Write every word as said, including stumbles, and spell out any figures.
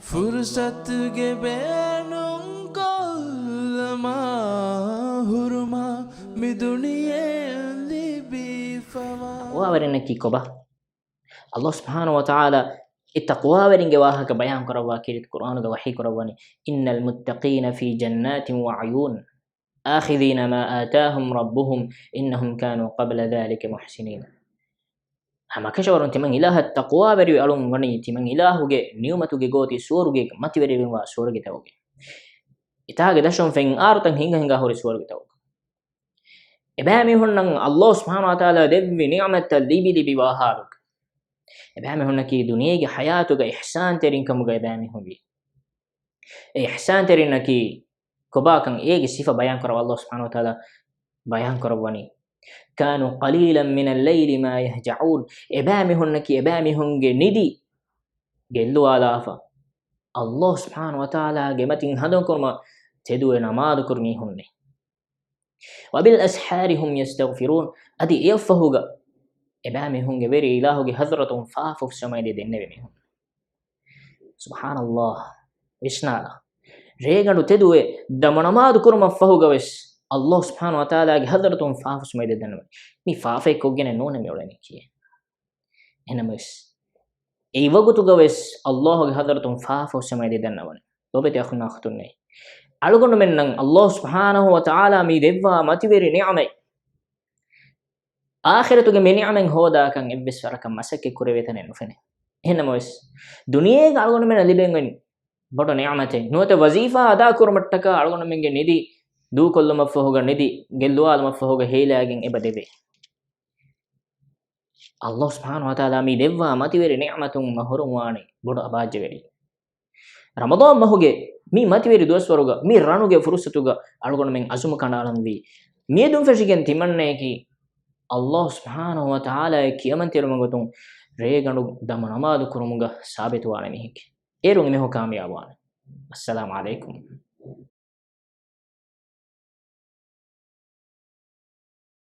ފުރުސަތުގެ ބޭނުން ކޮށްލަމާ، ހުރުމާ މި ދުނިޔެ ލިބިފަވާ. ތަޤްވާވެރިންނަކީ ކޮބާ؟ ﷲ ސުބްޙާނަހޫ ވަތަޢާލާ އެ ތަޤްވާވެރިންގެ ވާހަކަ ބަޔާން ކުރައްވާ ކީރިތި ޤުރްއާނުގަ ވަޙީ ކުރައްވަނީ، إِنَّ الْمُتَّقِينَ فِي جَنَّاتٍ وَعُيُونٍ، آخِذِينَ مَا آتَاهُمْ رَبُّهُمْ، إِنَّهُمْ كَانُوا قَبْلَ ذَٰلِكَ مُحْسِنِينَ. ހަމަކަށަވަރުން ތިމަން އިލާހަށް ތަޤްވާވެރިވެ އަޅުން ވަނީ ތިމަން އިލާހުގެ ނިޢުމަތުގެ ގޯތި ސުވަރުގެ މަތިވެރިވެންވާ ސުވަރުގެތަކުގެ، އެތާގެ ދަށުން ފެން އާރުތައް ހިނގަ ހިނގާ ހުރި ސުވަރުގެތަކުގަ. އެބައިމީހުންނަށް ﷲ ސުބްޙާނަހޫ ވަތަޢާލާ ދެއްވި ނިޢުމަތްތައް ލިބި ލިބި ވާ ޙާލުގަ، އެބައިމީހުންނަކީ ދުނިޔޭގެ ޙަޔާތުގަ އިޙްސާންތެރިން ކަމުގަ އެބައިމީހުން ވި. އެ އިޙްސާންތެރިންނަކީ ކޮބާކަން އޭގެ ސިފަ ބަޔާން ކުރައްވާ ﷲ ސުބްޙާނަހޫ ވަތަޢާލާ ބަޔާން ކުރައްވަނީ، كَانُوا قَلِيلًا مِنَ اللَّيْلِ مَا يَهْجَعُونَ. އެބައިމީހުންނަކީ އެބައިމީހުންގެ ނިދި ގެއްލުވާލާފަ، ﷲ ސުބްޙާނަހޫ ވަތަޢާލާގެ މަތިން ހަނދުން ކުރުމަށް ތެދުވެ ނަމާދު ކުރި މީހުންނޭ. وَبِالْأَسْحَارِ هُمْ يَسْتَغْفِرُونَ. އަދި އެއަށްފަހުގަ އެބައިމީހުންގެ ވެރި އިލާހުގެ ޙަޟްރަތުން ފާފަ ފުއްސަމައިދޭ ދެންނެވި މީހުން. ސުބްޙާނަﷲ. ވިސްނާލާ. ރޭގަނޑު ތެދުވެ ދަމު ނަމާދު ކުރުމަށްފަހުގަ ވެސް ﷲ ސުބްޙާނަހޫ ވަތަޢާލާގެ ޙަޟްރަތުން ފާފަ ފުއްސަމައިދޭ ދެންނެވި. މި ފާފައެއް ކޮށްގެނެއް ނޫނޭ މި އުޅެނީ ކިޔޭ. އެހެނަމަވެސް، އެ ވަގުތުގަވެސް ﷲގެ ޙަޟްރަތުން ފާފަ ފުއްސަމައިދޭ ދަންނަވަން. ލޯބިވެތި އަޚުންނާ އުޚުތުންނޭ. އަޅުގަނޑުމެންނަށް ﷲ ސުބްޙާނަހޫ ވަތަޢާލާ މި ދެއްވާ މަތިވެރި ނިޢުމަތް، އާޚިރަތުގެ މި ނިޢުމަތް ހޯދާކަން އެއްވެސް ވަރަކަށް މަސައްކަތް ކުރެވޭ ތަނެއް ނުފެނޭ. އެހެނަމަވެސް، ދުނިޔޭގަ އަޅުގަނޑުމެންނަށް ލިބެން އޮތް ބޮޑު ނިޢުމަތެއް ނުވަތަ ވަޒީފާ އަދާކުރުމަށްޓަކާ އަޅުގަނޑުމެންގެ ނިދި ދޫކޮށްލުމަށްފަހުގަ ނިދި ގެއްލުވާލުމަށްފަހުގަ ހޭލާގެން އެބަ ދެވޭ. ﷲ ސުބްޙާނަހޫ ވަތަޢާލާ މި ދެއްވާ މަތިވެރި ނިޢުމަތުން މަޙްރޫމް ވާނީ ބޮޑު އަބާއްޖަވެރި. ރަމަޟާން މަހުގެ މި މަތިވެރި ދުވަސްވަރުގަ މި ރަނުގެ ފުރުޞަތުގަ އަޅުގަނޑުމެން ޢަޒުމު ކަނޑައަޅަންވީ. މިއަދުން ފެށިގެން ތިމަންނަޔަކީ ﷲ ސުބްޙާނަހޫ ވަތަޢާލާއަށް ކިޔަމަންތެރިވުމުގެ ގޮތުން ރޭގަނޑު ދަމު ނަމާދު ކުރުމުގަ ސާބިތުވާނެ މީހެކޭ. އޭރުން އެމީހުން ކާމިޔާބުވާނެ. އައްސަލާމު ޢަލައިކުމް.